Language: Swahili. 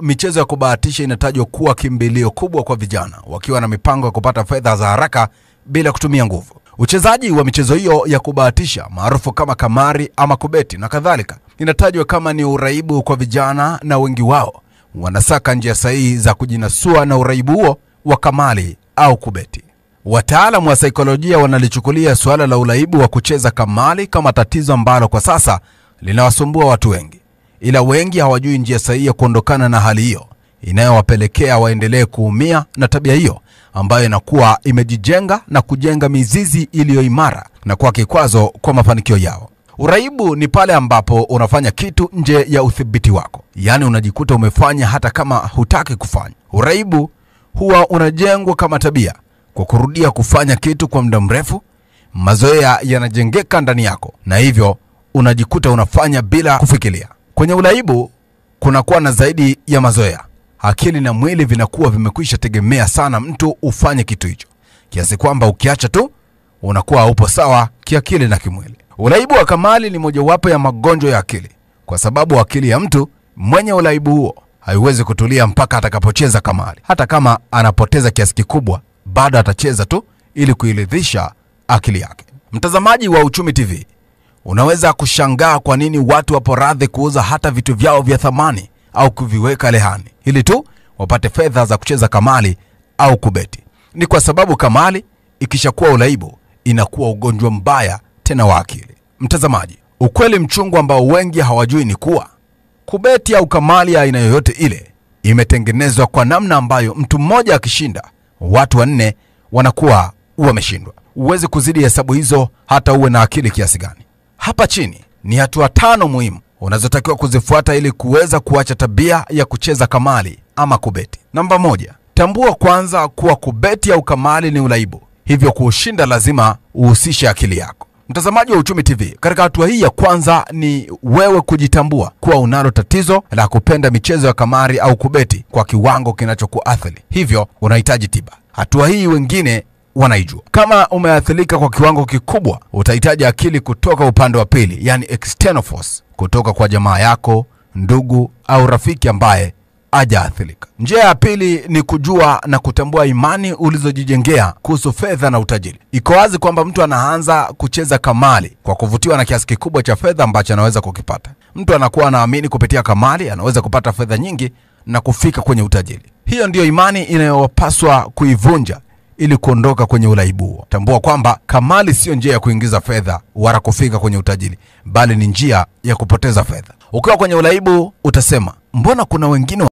Michezo ya kubahatisha inatajwa kuwa kimbilio kubwa kwa vijana wakiwa na mipango ya kupata fedha za haraka bila kutumia nguvu. Uchezaji wa michezo hiyo ya kubahatisha maarufu kama kamari ama kubeti na kadhalika inatajwa kama ni uraibu kwa vijana, na wengi wao wanasaka njia sahihi za kujinasua na uraibu huo wa kamari au kubeti. Wataalamu wa saikolojia wanalichukulia suala la uraibu wa kucheza kamari kama tatizo ambalo kwa sasa linawasumbua watu wengi, ila wengi hawajui njia sahihi ya kuondokana na hali hiyo inayowapelekea waendelee kuumia na tabia hiyo ambayo inakuwa imejijenga na kujenga mizizi iliyo imara na kuwa kikwazo kwa mafanikio yao. Uraibu ni pale ambapo unafanya kitu nje ya udhibiti wako, yaani unajikuta umefanya hata kama hutaki kufanya. Uraibu huwa unajengwa kama tabia kwa kurudia kufanya kitu kwa muda mrefu. Mazoea yanajengeka ndani yako na hivyo unajikuta unafanya bila kufikiria. Kwenye uraibu kunakuwa na zaidi ya mazoea. Akili na mwili vinakuwa vimekwisha tegemea sana mtu ufanye kitu hicho, kiasi kwamba ukiacha tu unakuwa upo sawa kiakili na kimwili. Uraibu wa kamari ni mojawapo ya magonjwa ya akili, kwa sababu akili ya mtu mwenye uraibu huo haiwezi kutulia mpaka atakapocheza kamari. Hata kama anapoteza kiasi kikubwa, bado atacheza tu ili kuiridhisha akili yake. Mtazamaji wa Uchumi TV, unaweza kushangaa kwa nini watu wapo radhi kuuza hata vitu vyao vya thamani au kuviweka rehani ili tu wapate fedha za kucheza kamari au kubeti. Ni kwa sababu kamari ikishakuwa uraibu inakuwa ugonjwa mbaya tena wa akili. Mtazamaji, ukweli mchungu ambao wengi hawajui ni kuwa kubeti au kamari ya aina yoyote ile imetengenezwa kwa namna ambayo mtu mmoja akishinda, watu wanne wanakuwa wameshindwa. Huwezi kuzidi hesabu hizo hata uwe na akili kiasi gani. Hapa chini ni hatua 5 muhimu unazotakiwa kuzifuata ili kuweza kuacha tabia ya kucheza kamari ama kubeti. Namba 1, tambua kwanza kuwa kubeti au kamari ni uraibu, hivyo kuushinda lazima uhusishe akili yako. Mtazamaji wa Uchumi TV, katika hatua hii ya kwanza ni wewe kujitambua kuwa unalo tatizo la kupenda michezo ya kamari au kubeti kwa kiwango kinachokuathiri, hivyo unahitaji tiba. Hatua hii wengine wanaijua. Kama umeathirika kwa kiwango kikubwa, utahitaji akili kutoka upande wa pili, yani external force, kutoka kwa jamaa yako, ndugu au rafiki ambaye hajaathirika. Njia ya pili ni kujua na kutambua imani ulizojijengea kuhusu fedha na utajiri. Iko wazi kwamba mtu anaanza kucheza kamari kwa kuvutiwa na kiasi kikubwa cha fedha ambacho anaweza kukipata. Mtu anakuwa anaamini kupitia kamari anaweza kupata fedha nyingi na kufika kwenye utajiri. Hiyo ndiyo imani inayopaswa kuivunja ili kuondoka kwenye uraibu huo. Tambua kwamba kamari sio njia ya kuingiza fedha wala kufika kwenye utajiri, bali ni njia ya kupoteza fedha. Ukiwa kwenye uraibu utasema, mbona kuna wengine